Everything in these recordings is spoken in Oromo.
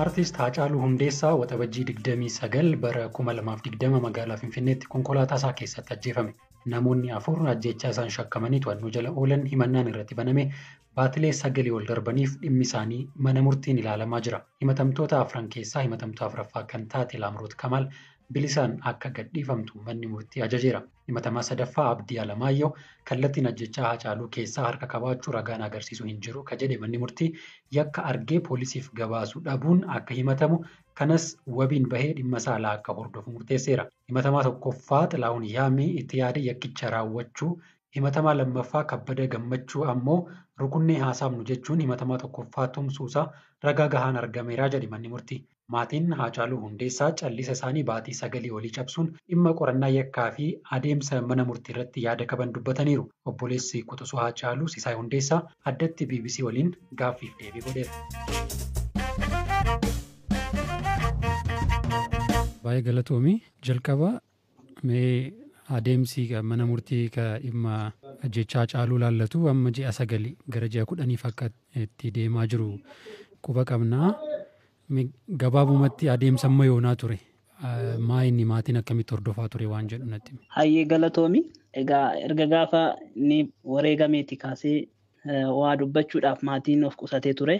Aartist Haacaaluu Hundeessaa Waxabajjii 29 bara 2020 magaalaa Finfinneetti konkolaataa isaa keessatti ajjeefame. Namoonni afur ajjechaa isaan shakkamanii to'annoo jala oolan himannaan irratti baname baatilee 9 ol darbaniif dhimmi isaanii mana murtiin ilaalamaa jira. Himatamtoota afran keessaa himatamtuu afuraffaa kan taate Laamroot Kamaal bilisaan akka gadhiifamtu manni murtii ajajeera. Himatamaa sadaffaa Abdii Alamaayyoo kallattiin ajjechaa Haacaaluu keessaa harka qabaachuu ragaan agarsiisu hin jiru ka jedhe manni murtii yakka argee poolisiif gabaasuu dhabuun akka himatamu kanas wabiin bahee dhimma saalaa akka hordofu murteesseera. Himatamaa tokkoffaa Xilahuun Yaamii itti yaade yakkicha raawwachuu, himatamaa lammaffaa Kabbada Gammachuu ammoo rukunnee haasaafnu jechuun himatamaa tokkoffaa tumsuusaa ragaa gahaan argameera jedhe manni murtii. Maatiin Haacaaluu Hundeessaa callisa isaanii baatii 9 olii cabsuun dhimma qorannaa yakkaa fi adeemsa mana murtii irratti yaada qaban dubbataniiru. Obboleessi Quxisuu Haacaaluu Sisaay Hundeessaa addatti BBC waliin gaaffiif deebii godheera. Baay'ee galatoomi. Jalqaba mee adeemsi mana murtii dhimma ajjechaa Haacaaluu laallatu amma ji'a 9 gara ji'a 10 akka itti deemaa jiru quba qabnaa. Gabaabumatti adeemsa amma yoonaa ture. Maa inni maatiin akkamitti hordofaa ture waan jedhu natti himi. Hayyee galatoomi. Egaa erga gaafa inni wareegameeti kaasee waa dubbachuudhaaf maatiin of qusatee ture.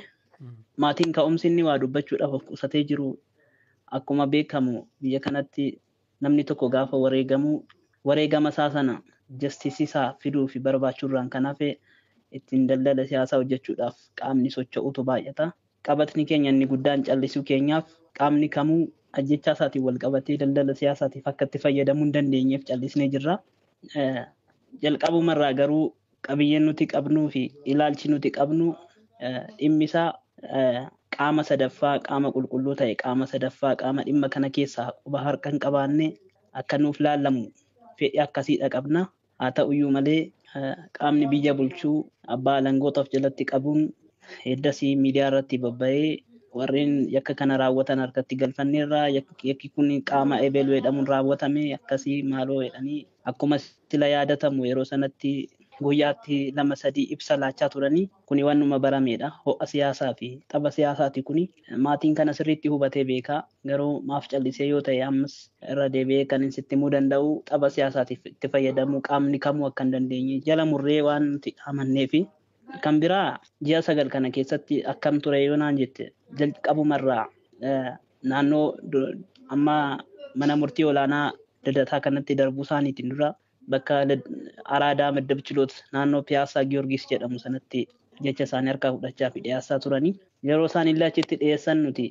Maatiin ka'umsi inni waa dubbachuudhaaf of qusatee jiru akkuma beekamu biyya kanatti namni tokko gaafa wareegamu wareegama isaa sana jastisiisaa fiduu fi barbaachuurraan kan hafe ittiin daldala siyaasaa hojjechuudhaaf qaamni socho'utu baay'ata. Qabatni keenya inni guddaan callisuu keenyaaf qaamni kamuu ajjechaa isaatiin wal qabatee daldala siyaasaatiif akka itti fayyadamuu hin dandeenyeef callisnee jirra. Jalqabumarraa garuu qabiyyeen nuti qabnuu fi ilaalchi nuti qabnu dhimmi isaa qaama sadaffaa qaama qulqulluu ta'e qaama sadaffaa qaama dhimma kana keessaa quba harka hin qabaanne akka nuuf laallamu fedhii akkasiidha qabna. Haa ta'uyyuu malee qaamni biyya bulchuu abbaa alangoota of jalatti qabuun heddasii miidiyaa irratti bobba'ee warreen yakka kana raawwatan harkatti galfanneerra yakki kun qaama ebeluu jedhamuun raawwatame akkasii maaloo jedhanii akkuma sila yaadatamu yeroo sanatti guyyaatti 2-3 ibsa laachaa turanii kuni waanuma barameedha. Ho'a siyaasaa fi tapha siyaasaati kuni maatiin kana sirriitti hubatee beekaa garuu maaf callisee yoo ta'e ammas irra deebi'ee kan hin sitti himuu danda'u tapha siyaasaatiif itti fayyadamuu qaamni kamuu akka hin dandeenye jala murree waan nuti amanneefi. Kan biraa ji'a 9 kana keessatti akkam ture yoo naan jette jalqabumarraa naannoo amma mana murtii olaanaa Dadataa kanatti darbuu isaaniitiin dura bakka Araadaa Maddab Chiloot naannoo Piyaasaa Giyoorgis jedhamu sanatti jecha isaanii harkaa fudhachaa fi dhiyeessaa turanii. Yeroo isaan illee achitti dhiyeessan nuti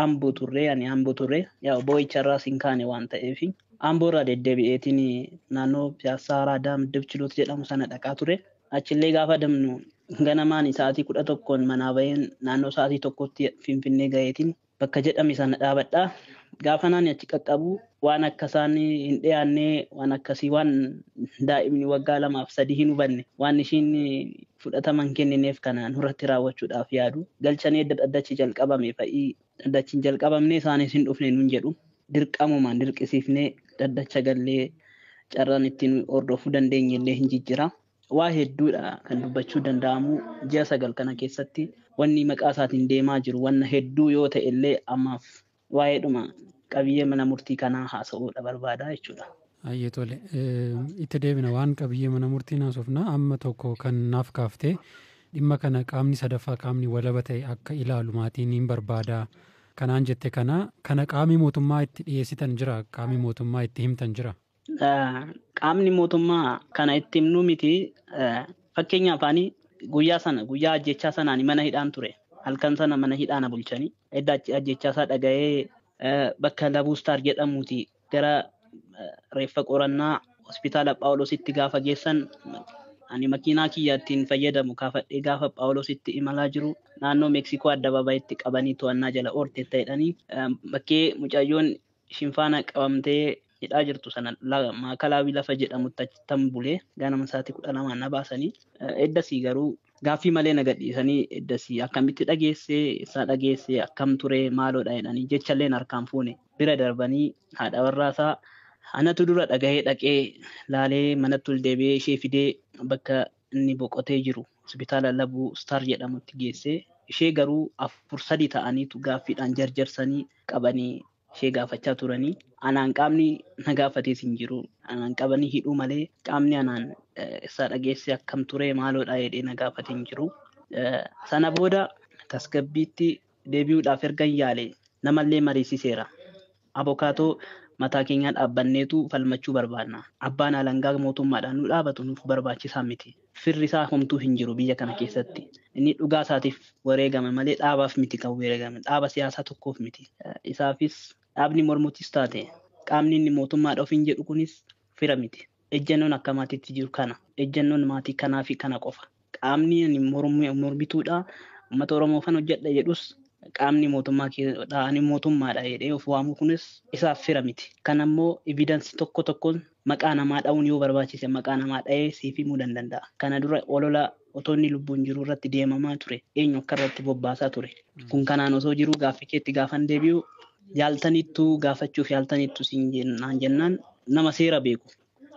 Amboo turre, ani Amboo turre, yaa boo'icharraas hin kaane waan ta'eef Amboo irraa deddeebi'eetiin naannoo Piyaasaa Araadaa Maddab Chiloot jedhamu sana dhaqaa ture. Achillee gaafa damnu ganamaan sa'aatii 11 manaa baheen naannoo sa'aatii 1tti Finfinnee gaheetiin bakka jedhame sana dhaabadha. Gaafa naan achi qaqqabu waan akka isaan hin dhiyaanne waan akkasii waan daa'imni waggaa 2 fi 3 hin hubanne waan ishiin fudhataman kennineef kana nurratti raawwachuudhaaf yaadu. Galchanii dhaddachi jalqabame fa'ii dhaddachi hin jalqabamne isaanis hin dhufne nuun jedhu. Dirqamumaan dirqisiifnee dhaddacha gallee carraan ittiin hordofuu dandeenye illee hin jijjiira. Waa hedduudha kan dubbachuu danda'amu ji'a 9 kana keessatti wanni maqaa isaatiin deemaa jiru wanna hedduu yoo ta'e illee ammaaf waa'eedhuma qabiyyee mana murtii kanaa haasa'uudha barbaada jechuudha. Ayyee tole. Itti deebina waan qabiyyee mana murtii naasofna amma tokko kan naaf kaaftee dhimma kana qaamni sadaffaa qaamni walaba ta'e akka ilaalu maatiin hin barbaada. Kanaan jette kana qaamni mootummaa itti dhiyeessitan jira qaamni mootummaa itti himtan jira. Qaamni mootummaa kana itti himnu miti. Fakkeenyaaf ani guyyaa sana guyyaa ajjechaa sanaan mana hidhaan ture. Halkan sana mana hidhaana bulchanii edda ajjechaa isaa dhaga'ee bakka Labuustaar jedhamuuti gara reeffa qorannaa hospitaala Phaawulositti gaafa geessan ani makiinaa kiyya ittiin fayyadamu kaafadhee gaafa Phaawulositti imalaa jiru naannoo Meeksikoo addabaabayitti qabanii to'annaa jala oolte ta'edhanii bakkee mucayyoon shinfaana qabamtee hidhaa jirtu sana maakalaawii lafa jedhamutti achittan bulee ganama sa'aatii 12 na baasanii eddasii garuu gaaffii malee na gadhiisanii eddasii akkamitti dhageessee isaa dhageessee akkam ture maaloodha jedhanii jechalleen harkaan fuune bira darbanii haadha warraasaa anatu dura dhagahee dhaqee laalee manatti ol deebi'ee ishee fidee bakka inni boqotee jiru hospitaala Labuu Staar jedhamutti geessee Ishee garuu 4-3 ta'aniitu gaaffiidhaan jarjarsanii qabanii ishee gaafachaa turanii. Anaan qaamni na gaafatees hin jiru. Anaan qabanii hidhuu malee qaamni anaan isaa dhageesse akkam ture maaloodha jedhee na gaafate hin jiru. Sana booda tasgabbiitti deebi'uudhaaf ergan yaale namallee mariisiseera. Abokaatoo mataa keenyaa dhaabbanneetu falmachuu barbaadna. Abbaan alangaa mootummaadhaan nu dhaabatu nuuf barbaachisaa miti. Firri isaa homtuu hin jiru biyya kana keessatti. Inni dhugaa isaatiif wareegame malee dhaabaaf miti kan wareegame. Dhaaba siyaasaa tokkoof miti. Isaafis dhaabni mormuutis taate qaamni inni mootummaadha ofiin jedhu kunis fira miti. Ejjennoon akka maatiitti jiru kana. Ejjennoon maatii kanaa fi kana qofa. Qaamni ani mormituudha. Uummata Oromoo fan hojjedha jedhus qaamni mootummaa ani mootummaadha jedhee of waamu kunis isaaf fira miti. Kan ammoo evidensii tokko tokkoon maqaa namaa dha'uun yoo barbaachise maqaa namaa dha'ee siif himuu danda'a. Kana dura olola otoo inni lubbuun jiru irratti deemamaa ture. Eenyu akka irratti bobbaasaa ture. Kun kanaan osoo jiruu gaaffii keetti gaafan deebi'u yaaltanittuu gaafachuuf yaaltanittu siin jennaan nama seera beeku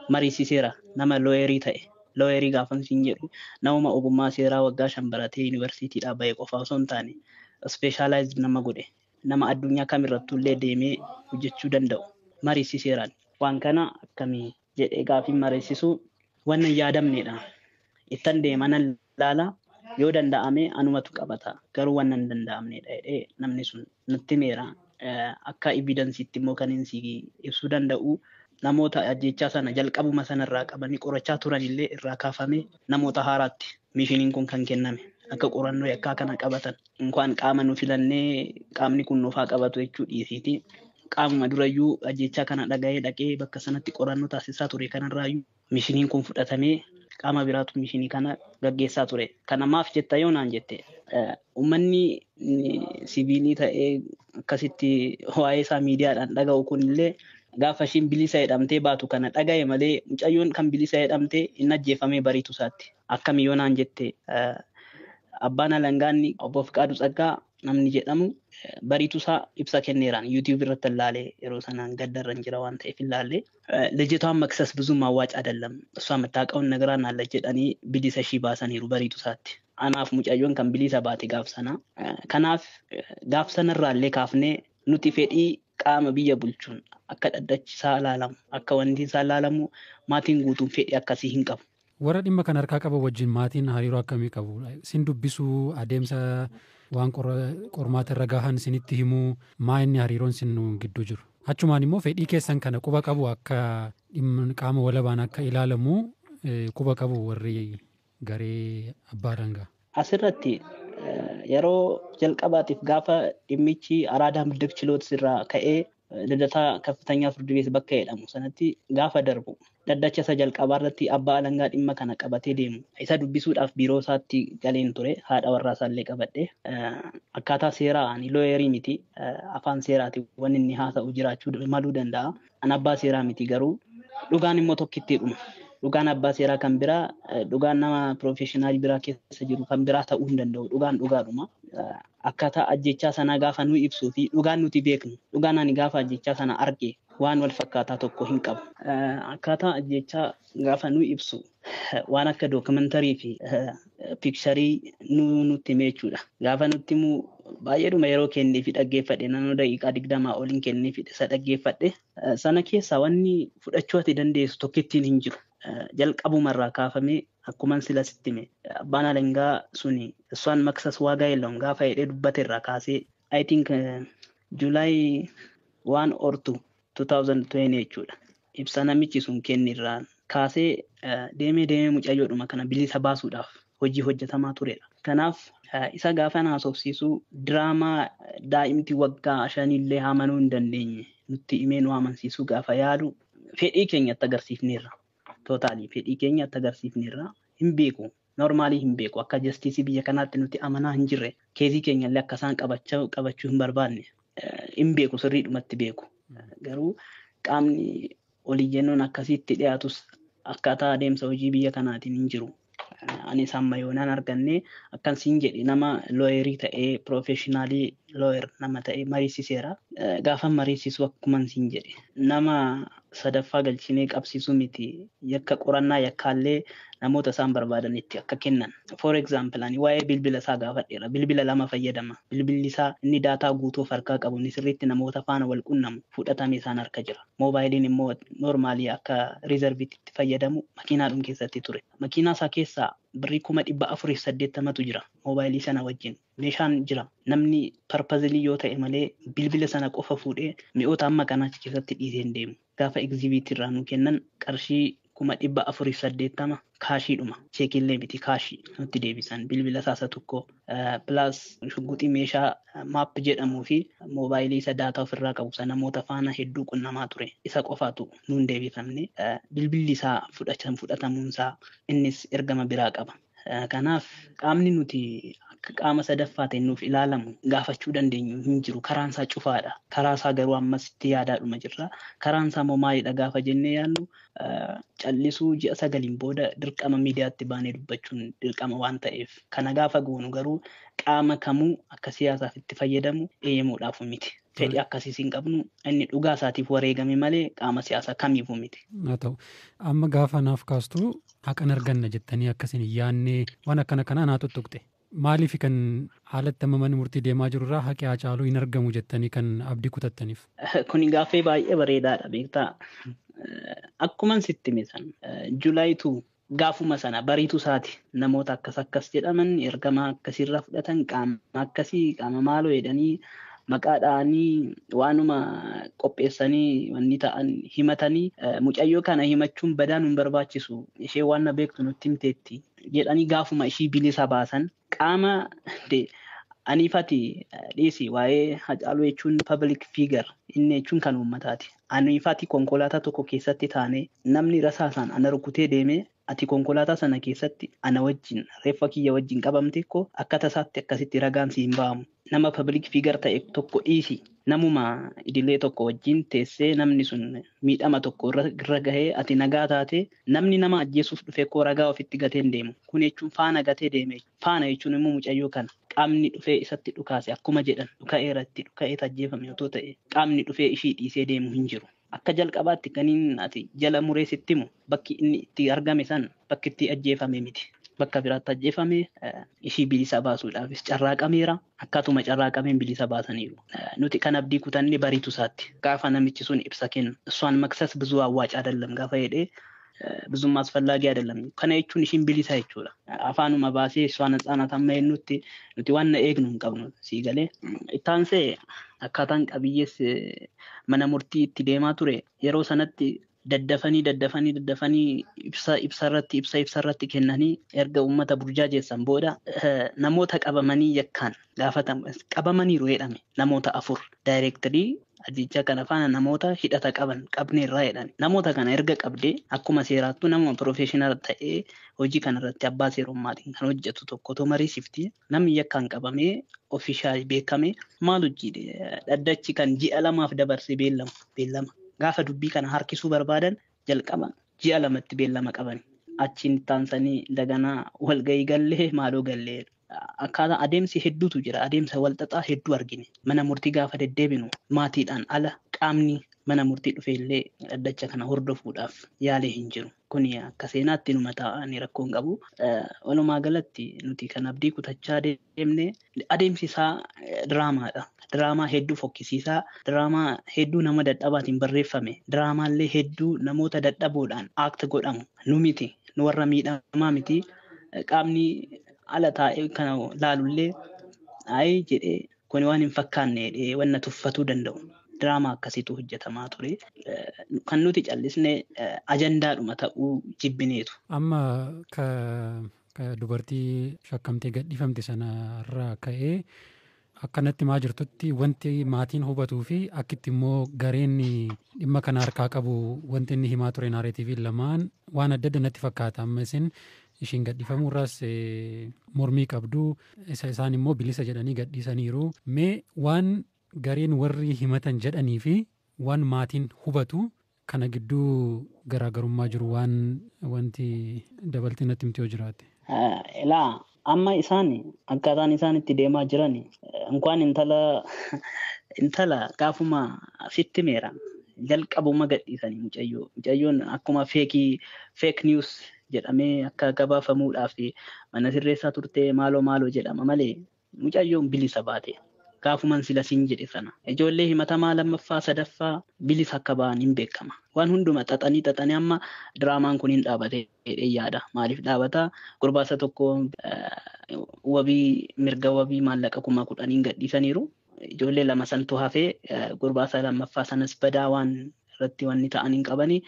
mariisiseera nama looyerii ta'e. Looyerii gaafan siin jedhu namuma ogummaa seeraa waggaa 5 baratee yuunivarsiitiidhaa ba'e qofa osoo hin taane ispeeshaalaayizd nama godhe nama addunyaa kamirrattuu illee deemee hojjechuu danda'u mariisiseeraan. Waan kana akkamii jedhee gaaffii mariisisuu waan hin yaadamnedha. Ittan deema nan ilaala yoo danda'ame anumatu qabata garuu waan hin danda'amnedha jedhee namni sun natti himeera. Akka evidensiitti immoo kan inni ibsuu danda'u namoota ajjechaa sana jalqabuma sanarraa qabanii qorachaa turanillee irraa kaafamee namoota haaraatti mishiniin kun kan kenname akka qorannoo yakkaa kana qabatan. Inkwaan qaama nu filannee qaamni kun nuuf haa qabatu jechuu dhiisiiti. Qaamuma durayyuu ajjechaa kana dhaga'ee dhaqee bakka sanatti qorannoo taasisaa ture kanarraayyuu mishiniin kun fudhatamee qaama biraatu mishinii kana gaggeessaa ture. Kana maaf jetta yoo naan jette uummanni siviilii ta'ee akkasitti waa'ee isaa miidiyaadhaan dhaga'u kunillee gaafa ishiin bilisa jedhamtee baatu kana dhaga'e malee mucayyoon kan bilisa jedhamtee hin ajjeefamee bariitu isaatti. Akkami yoo naan jette abbaan alangaanni obbo Fiqaaduu Tsaggaa namni jedhamu bariitu isaa ibsa kenneeraan YouTube irratti ilaalee yeroo sanaan gaddarra hin jira waan ta'eef ilaalee ልጅቷን መክሰስ ብዙም አዋጭ አይደለም እሷ የምታውቀውን ነግራናለች jedhanii bilisa ishii baasaniiru bariitu isaatti. Anaaf mucayyoon kan bilisa baate gaaf sana. Kanaaf gaaf sanarraallee kaafnee nuti fedhii qaama biyya bulchuun akka dhaddachi isaa ilaalamu akka wanti isaa ilaalamu maatiin guutuun fedhii akkasii hin qabu. Warra dhimma kan harkaa qaban wajjin maatiin hariiroo akkamii qabu? Sin dubbisuu adeemsa waan qormaata irra gahan sinitti himuu maa inni hariiroon sin gidduu jiru? Achumaan immoo fedhii keessan kana quba qabu akka qaama walabaan akka ilaalamu quba qabu warri garee abbaa alangaa. Asirratti yeroo jalqabaatiif gaafa dhimmichi Araadaa Middib Chiloot irraa ka'ee Lidataa Kaffitanya Firdi Beet bakka jedhamu sanatti gaafa darbu dhaddacha isa jalqabaa irratti abbaa alangaa dhimma kana qabatee deemu isa dubbisuudhaaf biiroo isaatti galeen ture haadha warraa isaallee qabadhe akkaataa seeraa ani looyerii miti afaan seeraati wanni inni haasa'u jiraachuu maluu danda'a an abbaa seeraa miti garuu dhugaan immoo tokkitti dhuma. Dhugaan abbaa seeraa kan biraa dhugaan nama piroofeeshinaal biraa keessa jiru kan biraa ta'uu hin danda'u dhugaan dhugaadhuma. Akkaataa ajjechaa sanaa gaafa nu ibsuu fi dhugaan nuti beeknu dhugaan ani gaafa ajjechaa sana arge waan wal fakkaataa tokko hin qabu. Akkaataa ajjechaa gaafa nu ibsu waan akka dookumantarii fi piikcharii nutti hime jechuudha. Gaafa nutti himu baay'eedhuma yeroo kennee fi dhaggeeffadhe naannoo daqiiqaa 20 oliin kennee fi isa dhaggeeffadhe sana keessaa wanni fudhachuu ati dandeessu tokkittiin hin jiru. Jalqabumarraa kaafamee akkuman sila sitti hime abbaan alangaa suni እሷን መክሰስ ዋጋ የለውም gaafa jedhee dubbate irraa kaasee I think July 1 or 2 2020 jechuudha. Ibsa namichi sun kenne irraa kaasee deemee deemee mucayyoodhuma kana bilisa baasuudhaaf hojii hojjetamaa turedha. Kanaaf isa gaafa haasofsiisu diraamaa daa'imti waggaa 5 illee amanuu hin dandeenye nutti himee nu amansiisuu gaafa yaalu fedhii keenyatti agarsiifneerra. Tootaalii fedhii keenyatti agarsiifneerra hin beeku. Normaalii hin beeku akka jastiisii biyya kanaatti nuti amanaa hin jirre keezii keenyallee akka isaan qabachuu hin barbaanne hin beeku sirriidhumatti beeku. Garuu qaamni oliyyannoon akkasitti dhiyaatus akkaataa adeemsa hojii biyya kanaatiin hin jiru. Anis amma yoonaan arganne akkan siin jedhe nama looyerii ta'ee piroofeeshinaalii looyer nama ta'ee mariisiseera. Gaafa mariisisu akkuman siin jedhe nama sadaffaa galchinee qabsiisuu miti yakka qorannaa yakkaallee namoota isaan barbaadanitti akka kennan. For example, ani waa'ee bilbila isaa gaafadheera. Bilbila 2 fayyadama. Bilbilli isaa inni daataa guutuu of harkaa qabu inni sirriitti namoota faana wal qunnamu fudhatame isaan harka jira. Moobaayiliin immoo noormaalii akka riizarviitti itti fayyadamu makiinaadhum keessatti ture. Makiinaa isaa keessaa birrii 480,000 jira moobaayilii sana wajjin. Meeshaan jira. Namni parpazilii yoo ta'e malee bilbila sana qofa fuudhee mi'oota amma kanaa achi keessatti dhiisee hin deemu. Gaafa egzibiitii irraa nu kennan qarshii 480,000 kaashiidhuma. Cheekiillee miti kaashii nutti deebisan. Bilbila isaa tokko pilaas shugguxii meeshaa maap jedhamuu fi moobaayilii isa daataa ofirraa qabu sana namoota faana hedduu qunnamaa ture. Isa qofaatu nuun deebifamne. Bilbilli isaa fudhatamuunsaa innis ergama biraa qaba. Kanaaf qaamni nuti akka qaama sadaffaa ta'e nuuf ilaalamu gaafachuu dandeenyu hin jiru. Karaan isaa cufaadha. Karaa isaa garuu ammas itti yaadaadhuma jirra. Karaan isaa immoo maalidha gaafa jennee yaadnu callisuu ji'a 9 booda dirqama miidiyaatti baanee dubbachuun dirqama waan ta'eef. Kana gaafa goonu garuu qaama kamuu akka siyaasaaf itti fayyadamu eeyyamuudhaaf miti. Fedhii akkasiis hin qabnu, inni dhugaa isaatiif wareegame malee qaama siyaasaa kamiifuu miti. Haa ta'u, amma gaafa naaf kaastu haqan arganna jettanii akkasiin hin yaadne waan akkana kanaa naa tuttuqxe. Maaliif kan haalatti amma manni murtii deemaa jiru irraa haqi Haacaaluu hin argamu jettanii kan abdii kutattaniif? Kun gaaffii baay'ee bareedaadha beektaa. Akkuman sitti hime sana July 2 gaafuma sana bariitu isaati namoota akkas akkas jedhaman ergama akkasiirraa fudhatan qaama akkasii qaama maaloo jedhanii maqaa dha'anii waanuma qopheessanii wanni ta'an himatanii mucayyoo kana himachuun badaa nun barbaachisu ishee waan na beektu nutti himteetti jedhanii gaafuma ishii bilisa baasan qaama aniifati dhiisi waa'ee Haacaaluu jechuun public figure inni jechuun kan uummataati. Aniifati konkolaataa tokko keessatti taanee namni rasaasaan ana rukutee deemee ati konkolaataa sana keessatti ana wajjin reeffa kiyya wajjin qabamte koo akka tasaatti akkasitti ragaan si hin ba'amu. Nama public figure ta'e tokko dhiisi. Namuma idilee tokko wajjin teessee namni sun miidhama tokko irra gahee ati nagaa taate namni nama ajjeesuuf dhufe koo ragaa ofitti gatee hin deemu. Kun jechuun faana gatee deeme. Faana jechuun immoo mucayyoo kana qaamni dhufee isatti dhukaase akkuma jedhan dhuka'eera itti dhuka'ee ajjeefame otoo ta'e qaamni dhufee ishii dhiisee deemu hin jiru. Akka jalqabaatti kaniin ati jala muree sitti himu bakki inni itti argame san bakki itti ajjeefame miti. Bakka biraatti ajjeefame ishii bilisa baasuudhaafis carraaqameera. Akkaatuma carraaqameen bilisa baasaniiru. Nuti kan abdii kutanne bariitu isaatti. Gaafa namichi sun ibsa kennu እሷን መክሰስ ብዙ አዋጭ አይደለም gaafa jedhee ብዙም አስፈላጊ አይደለም። Kana jechuun ishiin bilisa jechuudha. Afaanuma baasee እሷ ነፃ ናት amma jennutti nuti waan na eegnu hin qabnu sii galee. Ittaansee akkaataan qabiyyees mana murtii itti deemaa ture yeroo sanatti daddafanii daddafanii daddafanii ibsa ibsarratti ibsa ibsarratti kennanii erga uummata burjaajeessan booda namoota qabamanii yakkaan gaafatamu qabamaniiru jedhame namoota 4 daayireektarii ajjechaa kana faana namoota hidhata qaban qabneerraa jedhame. Namoota kana erga qabdee akkuma seeraattuu nama piroofeeshinaal ta'ee hojii kanarratti abbaa seerummaatiin kan hojjetu tokkotu mariisifti. Namni yakkaan qabamee ofiishaal beekame maal hojii dhaddachi kan ji'a 2 dabarsee beellama. Gaafa dubbii kana harkisuu barbaadan jalqaba ji'a 2tti beellama qaban. Achiin taansanii daganaa walgahii gallee maaloo gallee. Akkaataa adeemsi hedduutu jira. Adeemsa walxaxaa hedduu argine. Mana murtii gaafa deddeebinu maatiidhaan ala qaamni mana murtii dhufe illee dhaddacha kana hordofuudhaaf yaalee hin jiru. Kuni akka seenaatti numa taa'anii rakkoo hin qabu. Walumaa galatti nuti kan abdii kutachaa deemne adeemsi isaa diraamaadha. Diraamaa hedduu fokkisiisaa, diraamaa hedduu nama dadhabaatiin barreeffame, diraamaallee hedduu namoota dadhaboodhaan act godhamu. Nu miti, nu warra miidhamaa miti. Qaamni ala taa'ee kana laalullee ayi jedhee kuni waan hin fakkaanne jedhee wanna tuffatuu danda'u. Diraamaa akkasiitu hojjetamaa ture. Kan nuti callisne ajandaadhuma ta'uu jibbineetu. Amma ka dubartii shakkamtee gadhiifamte sanarraa ka'ee akkanatti maa jirtutti wanti maatiin hubatuu fi akkitti immoo gareen dhimma kana harkaa qabu wanti inni himaa ture naareetiiviin lamaan waan adda adda natti fakkaata. Amma isin ishiin gadhiifamuu irraas mormii qabdu isaan immoo bilisa jedhanii gadhiisaniiru. Mee waan gareen warri himatan jedhanii fi waan maatiin hubatu kana gidduu garaagarummaa jiru waan wanti dabaltee natti himte yoo jiraate. Ilaa amma isaan akkaataan isaan itti deemaa jiran inkwaan intala gaafuma sitti meera jalqabuma gadhiisanii mucayyoo. Mucayyoon akkuma feek news jedhamee akka gabaafamuudhaaf mana sirreessaa turte maaloo maaloo jedhama malee mucayyoon bilisa baate. Gaafuman sila siin jedhe sana. Ijoollee himatamaa lammaffaa sadaffaa bilisa akka ba'an hin beekama. Waan hunduma xaxanii amma diraamaan kun hin dhaabate yaada. Maaliif dhaabata? Gurbaasa tokko wabii mirga wabii maallaqa 10,000 gadhiisaniiru. Ijoollee lama santu hafee gurbaasa lammaffaa sanas badaa waan irratti wanni ta'an hin qabani.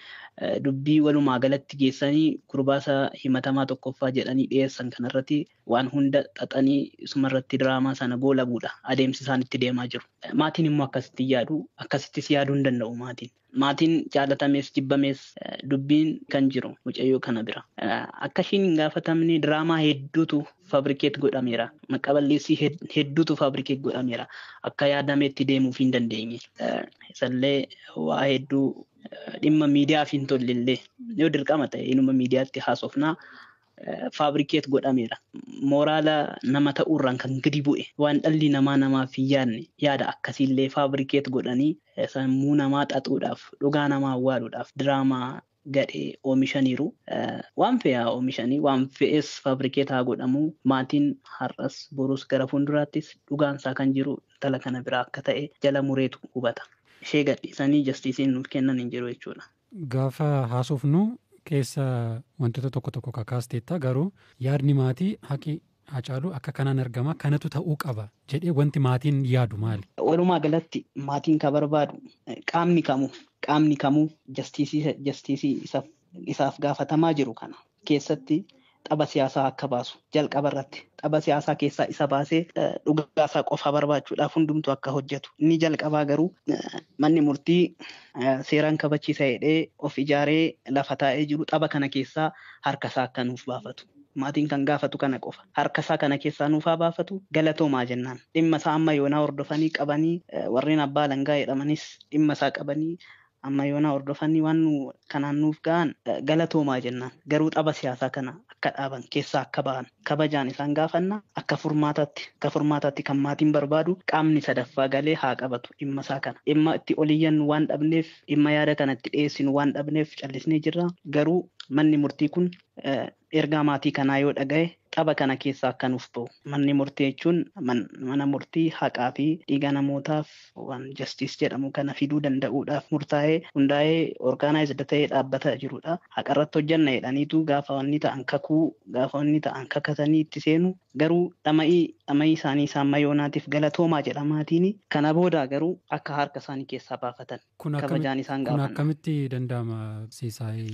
Dubbii walumaa galatti geessanii gurbaasa himatamaa tokkoffaa jedhanii dhiyeessan kanarratti waan hunda xaxanii isumarratti diraamaa sana goolabuudha adeemsi isaan itti deemaa jiru. Maatiin immoo akkasitti yaadu, akkasittis yaaduu hin danda'u maatiin. Maatiin jaalatamees jibbamees dubbiin kan jiru mucayyoo kana bira. Akka ishiin hin gaafatamne diraamaa hedduutu faabrikeet godhameera. Maqaballeessii hedduutu faabrikeet godhameera. Akka yaadameetti deemuuf hin dandeenye. Isallee waa hedduu dhimma miidiyaaf hin tollellee yoo dirqama ta'e inuma miidiyaatti haasofnaa faabrikeet godhameera. Mooraala nama ta'uurraan kan gadi bu'e waan dhalli namaa namaaf hin yaadne yaada akkasiillee faabrikeet godhanii sammuu namaa xaxuudhaaf dhugaa namaa awwaaluudhaaf diraamaa gadhee oomishaniiru. Waan fe'aa oomishanii waan fe'es faabrikeet haa godhamu maatiin har'as borus gara fuulduraattis dhugaansaa kan jiru intala kana biraa akka ta'e jala mureetu hubata. Ishee gadhiisanii jastiisiin nuuf kennan hin jiru jechuudha. Gaafa haasofnu keessa wantoota tokko tokko kakaasteetta garuu yaadni maatii haqi Haacaaluu akka kanaan argama kanatu ta'uu qaba jedhee wanti maatiin yaadu maali? Walumaa galatti maatiin kan barbaadu qaamni kamuu jastiisii isaaf gaafatamaa jiru kana keessatti tapha siyaasaa akka baasu jalqaba irratti tapha siyaasaa keessaa isa baasee dhugaasaa qofa barbaachuudhaaf hundumtu akka hojjetu. Inni jalqabaa garuu manni murtii seeraan kabachiisa jedhee of ijaaree lafa taa'ee jiru tapha kana keessaa harkasaa akka nuuf baafatu. Maatiin kan gaafatu kana qofa. Harkasaa kana keessaa nuuf haa baafatu galatoomaa jennaan. Dhimma isaa amma yoonaa hordofanii qabanii warreen abbaa alangaa jedhamanis dhimma isaa qabanii amma yoonaa hordofanii waan kanaan nuuf ga'an galatoomaa jennaan. Garuu tapha siyaasaa kana akka dhaaban keessaa akka ba'an kabajaan isaan gaafanna akka furmaataatti kan maatiin barbaadu qaamni sadaffaa galee haa qabatu dhimma isaa kana. Dhimma itti oliyyannu waan dhabneef dhimma yaada kana itti dhiyeessinu waan dhabneef callisnee jirra. Garuu manni murtii kun ergaa maatii kanaa yoo dhaga'e tapha kana keessaa akka nuuf ba'u. Manni murtii jechuun mana murtii haqaa fi dhiiga namootaaf waan jastiis jedhamu kana fiduu danda'uudhaaf murtaa'ee hundaa'ee orgaanaayizd ta'ee dhaabbataa jirudha. Haqa irratti hojjanna jedhaniitu gaafa wanni ta'an kakuu gaafa wanni ta'an kakatanii itti seenu garuu dhama'ii isaanii isaan mayoonaatiif galatoomaa jedha maatiin. Kana booda garuu akka harka isaanii keessaa baafatan kabajaan isaan gaafanna. Kun akkamitti danda'ama Siisaay?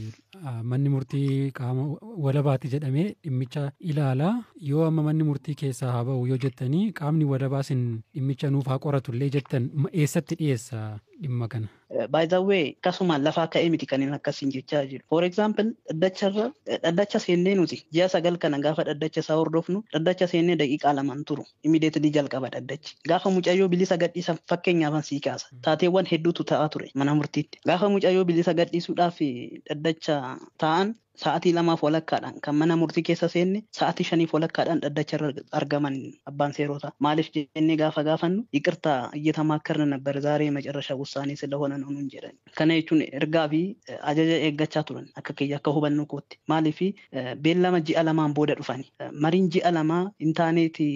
Manni murtii qaama walabaati jedhamee dhimmicha ilaala. Yoo amma manni murtii keessaa haa ba'u yoo jettanii qaamni walabaa sin dhimmicha nuuf haa qoratullee jettan eessatti dhiyeessa dhimma kana? By the way, akkasuma lafaa ka'ee miti kan inni akkasiin jechaa jiru. For example, dhaddacha seennee nuti ji'a 9 kana gaafa dhaddacha isaa hordofnu dhaddacha seennee daqiiqaa 2 turu. Immediately jalqaba dhaddachi. Gaafa mucayyoo bilisa gadhiisan fakkeenyaaf sii kaasa. Taateewwan hedduutu ta'aa ture mana murtiitti. Gaafa mucayyoo bilisa gadhiisuudhaaf dhaddacha taa'an sa'aatii 2:30 kan mana murtii keessa seenne sa'aatii 5:30 dhaddacha argaman abbaan seerotaa. Maaliif jennee gaafa gaafannu ይቅርታ እየተማከርን ነበር ዛሬ የመጨረሻ ውሳኔ ስለሆነ ነው nuun jedhan. Kana jechuun ergaa fi ajaja eeggachaa turan akka kiyya akka hubannoo kootti. Maaliif beellama ji'a 2 booda dhufani. Mariin ji'a 2 hin taaneeti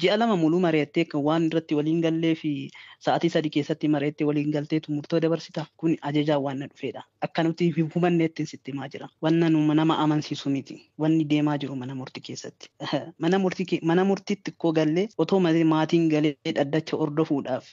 ji'a 2 muluu mari'attee kan waan irratti waliin gallee fi sa'aatii 3 keessatti mari'attee waliin galteetu murtoo dabarsita. Kun ajajaa waan na dhufeedha. Akka nuti hubanneetti sitti himaa jira. Wanna nu nama amansiisu miti. Wanni deemaa jiru mana murtii keessatti. Mana murtiitti koo gallee otoo maatiin galee dhaddacha hordofuudhaaf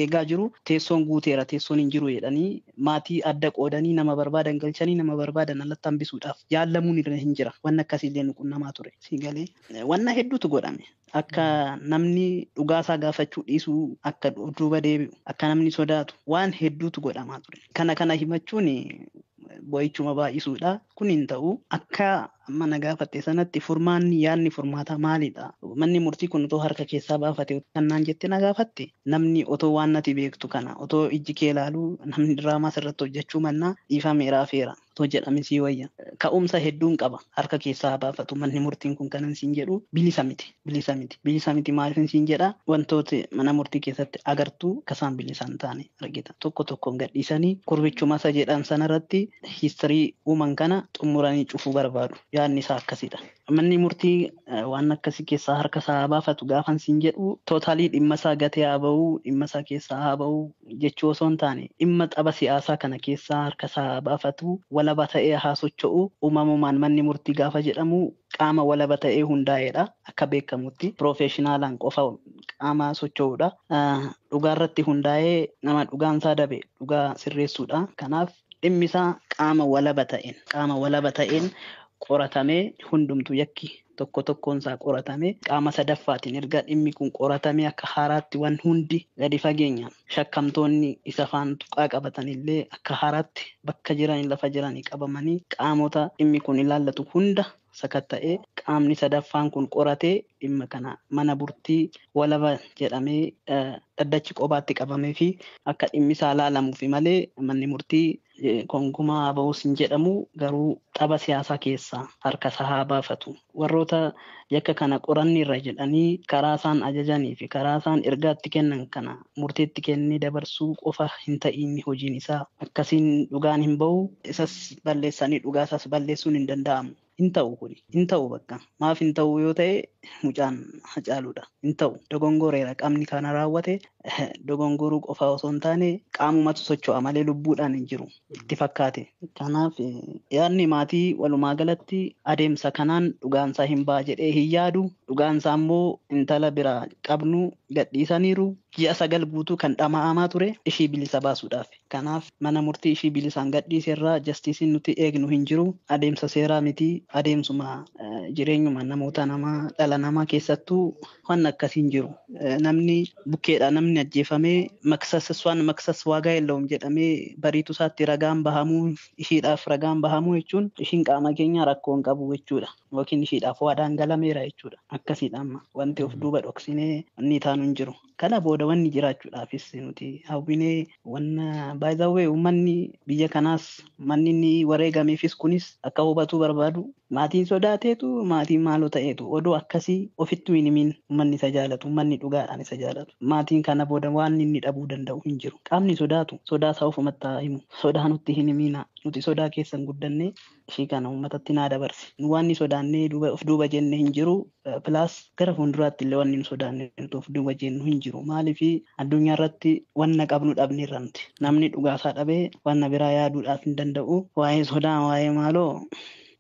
eegaa jiru teessoon guuteera teessoon hin jiru jedhanii maatii adda qoodanii nama barbaadan galchanii nama barbaadan alatti hambisuudhaaf yaallamuun irra hin jira. Wanna akkasiillee nu qunnamaa ture. Si galee wanna hedduutu godhame. Akka namni dhugaasaa gaafachuu dhiisuu akka duuba deebi'u akka namni sodaatu waan hedduutu godhamaa ture. Kana himachuun boo'ichuma baay'isuudha. Kun hin ta'u. Akka mana gaafatte sanatti furmaanni yaadni furmaataa maalidha? Manni murtii kun otoo harka keessaa baafate kannaan jette na gaafatte namni otoo waan nati beektu kana otoo ijji kee ilaaluu namni diraamaa sirratti hojjechuu mannaa dhiifameeraa feera. Too jedhame sii wayya. Ka'umsa hedduun qaba. Harka keessaa baafatu manni murtiin kun kanan siin jedhu bilisa miti. Bilisa miti. Bilisa miti maaliif siin jedha wantoota mana murtii keessatti agartuu akka isaan bilisa hin taane argita. Tokko tokkoon gadhiisanii kurbichuma isa jedhan sanarratti hiistirii uuman kana xumuranii cufuu barbaadu. Yaadni isaa akkasidha. Manni murtii waan akkasii keessaa harka isaa baafatu gaafan siin jedhu tootaalii dhimma isaa gatee haa ba'uu dhimma isaa keessaa haa ba'uu jechuu osoo hin taane dhimma xaba siyaasaa kana keessaa harka isaa baafatu walaba ta'ee haa socho'u. Uumamumaan manni murtii gaafa jedhamu qaama walaba ta'ee hundaa'edha. Akka beekamutti piroofeeshinaalaan qofa qaama socho'udha. Dhugaarratti hundaa'ee nama dhugaan isaa dabe dhugaa sirreessuudha. Kanaaf dhimmi isaa qaama walaba ta'een qoratamee hundumtuu yakki tokko tokkoon isaa qoratamee qaama sadaffaatiin erga dhimmi kun qoratamee akka haaraatti waan hundi gadi fageenyaan shakkamtoonni isa faan tuqaa qabatan illee akka haaraatti bakka jiran lafa jiranii qabamanii qaamota dhimmi kun ilaallatu hunda sakatta'ee qaamni sadaffaan kun qoratee dhimma kana mana murtii walaba jedhamee dhaddachi qobaatti qabamee fi akka dhimmi isaa ilaalamuufi malee manni murtii konkumaa ba'uus hin jedhamu garuu xaba siyaasaa keessaa harka isaa haa baafatu. Warroota yakka kana qoranni irra jedhanii karaa isaan ajajanii fi karaa isaan ergaatti kennan kana murteetti kennee dabarsuu qofa hin ta'in hojiin isaa akkasiin dhugaan hin ba'u isas balleessanii dhugaa isaas balleessuun hin danda'amu. Hin ta'u kuni hin ta'u bakka maaf hin ta'u yoo ta'e mucaan Hacaaluudha hin ta'u dogongoreera qaamni kana raawwate dogongoruu qofa osoo hin taane qaamumatu socho'a malee lubbuudhaan hin jiru itti fakkaate. Kanaaf yaadni maatii walumaa galatti adeemsa kanaan dhugaansaa hin ba'a jedhee hin yaadu. Dhugaansaa immoo intala biraa qabnu gadhiisaniiru. Ji'a 9 guutuu kan dhama'amaa ture ishii bilisa baasuudhaaf. Kanaaf mana murtii ishii bilisaan gadhiise irraa jastiisiin nuti eegnu hin jiru. Adeemsa seeraa miti adeemsuma jireenyuma namoota namaa dhala namaa keessattuu waan akkasii hin jiru. Namni bukkeedha namni ajjeefamee maksas maksas waagaa የለውም jedhamee bariitu isaatti ragaan bahamuu ishiidhaaf ragaan bahamuu jechuun ishiin qaama keenya rakkoo hin qabu jechuudha. Yookiin ishiidhaaf waadaan galameera jechuudha. Akkasiidha amma wanti of duuba dhoksinee inni taanu hin jiru. Kana booda wanni jiraachuudhaafis nuti hawwinee wanna baay'ee uummanni biyya kanaas manni inni wareegameefis kunis akka hubatuu barbaadu maatiin sodaateetu maatiin maaloo ta'eetu odoo akkasii ofitti hin himin uummanni isa jaalatu uummanni dhugaadhaan isa jaalatu maatiin kana booda waan inni dhabuu danda'u hin jiru. Qaamni sodaatu sodaa isaa ofumatti haa himu sodaa nutti hin himina nuti sodaa keessan guddanne ishii kana uummatatti naa dabarsi. Nu waan sodaannee of duuba jenne hin jiru pilaas gara fuulduraatti illee waan nu sodaanne of duuba jennu hin jiru. Maaliif addunyaa irratti wanna qabnu dhabneerra nuti. Namni dhugaasaa dhabee wanna biraa yaaduudhaaf hin danda'u. Waa'ee sodaa waa'ee maaloo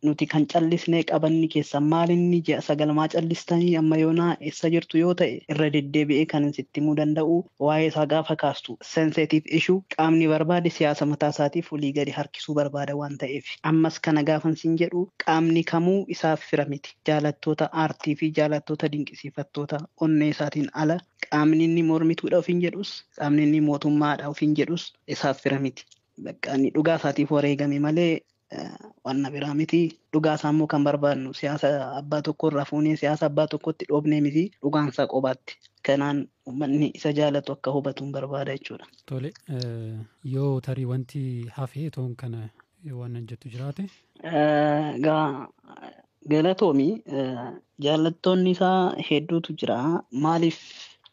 nuti kan callisnee qabanni keessa maalinni ji'a 9 maa callistanii amma yoonaa eessa jirtu yoo ta'e irra deddeebi'ee kan sitti himuu danda'u waa'ee isaa gaafa kaastu sensitive issue qaamni barbaade siyaasa mataa isaatiif olii gadi harkisuu barbaada waan ta'eef ammas kana gaafan siin jedhu qaamni kamuu isaaf fira miti. Jaalattoota aartii fi jaalattoota dinqisiifattoota onnee isaatiin ala qaamni inni mormituudha ofiin jedhus qaamni inni mootummaadha ofiin jedhus isaaf fira miti. Bakka inni dhugaa isaatiif wareegame malee wanna biraa miti. Dhugaa isaa immoo kan barbaadnu siyaasa abbaa tokko irraa fuunee siyaasa abbaa tokkotti dhoobnee miti dhugaan isaa qobaatti. Kanaan uummanni isa jaalatu akka hubatu hin barbaada jechuudha. Tole yoo tarii wanti hafee toon kana waan jettu jiraate. Galatoomi jaalattoonni isaa hedduutu jira. Maaliif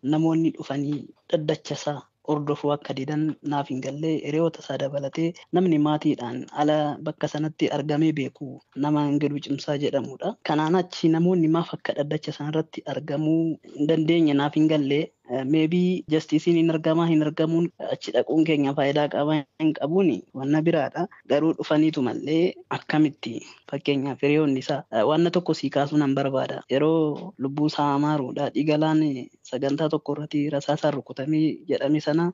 namoonni dhufanii dhaddacha isaa hordofuu akka didan naaf hin gallee hiriyoota isaa dabalatee namni maatiidhaan ala bakka sanatti argamee beeku nama Ingiluu Cimsaa jedhamudha. Kanaan achi namoonni maaf akka dhaddacha sanarratti argamuu hin dandeenye naaf hin gallee maybe justicein hin argamaa hin argamuun achi dhaquun keenya faayidaa qaba hin qabuun wanna biraadha. Garuu dhufaniitu mallee akkamitti fakkeenyaaf hiriyoonni isaa wanna tokko sii kaasuu nan barbaada. Yeroo lubbuu isaa amaaruudha dhigalaan sagantaa tokko irratti rasaasaan rukutamee jedhame sana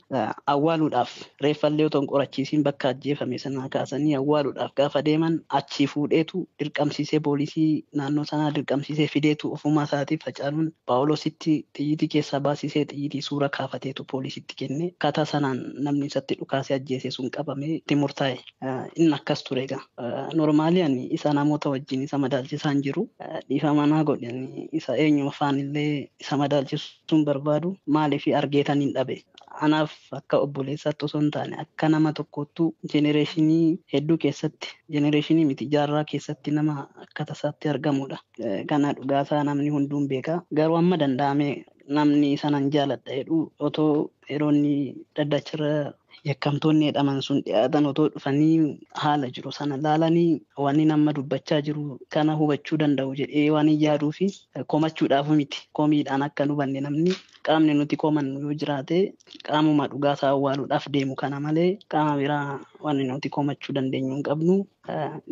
awwaaluudhaaf reeffallee otoo hin qorachiisiin bakka ajjeefame sana kaasanii awwaaluudhaaf gaafa deeman achi fuudheetu dirqamsiisee poolisii naannoo sanaa dirqamsiisee fideetu ofumaa isaatiif Hacaaluun Paawuloositti xiyyitii keessaa baasisee xiyyitii suura kaafateetu poolisitti kenne. Akkaataa sanaan namni isatti dhukaasee ajjeese sun qabamee itti murtaa'e. Inni akkas ture egaa. Normaalii ani isa namoota wajjin isa madaalchisaan jiru. Dhiifama naa godhe isa eenyuma faanillee isa madaalchisuun barbaadu maaliif argeetan hin dhabe. Anaaf akka obboleessaatti osoo hin taane akka nama tokkottuu jenereeshinii hedduu keessatti jenereeshinii miti jaarraa keessatti nama akka tasaatti argamudha. Kana dhugaasaa namni hunduun beeka. Garuu amma danda'ame namni sanan jaaladha jedhu otoo yeroo inni dhaddacharra yakkamtoonni jedhaman sun dhiyaatan otoo dhufanii haala jiru sana laalanii waan nama dubbachaa jiru kana hubachuu danda'u jedhee waan hin yaaduu fi komachuudhaaf miti. Komiidhaan akka nu hubanne namni qaamni nuti komannu yoo jiraate qaamuma dhugaasaa awwaaluudhaaf deemu kana malee qaama biraa waan nuti komachuu dandeenyu hin qabnu.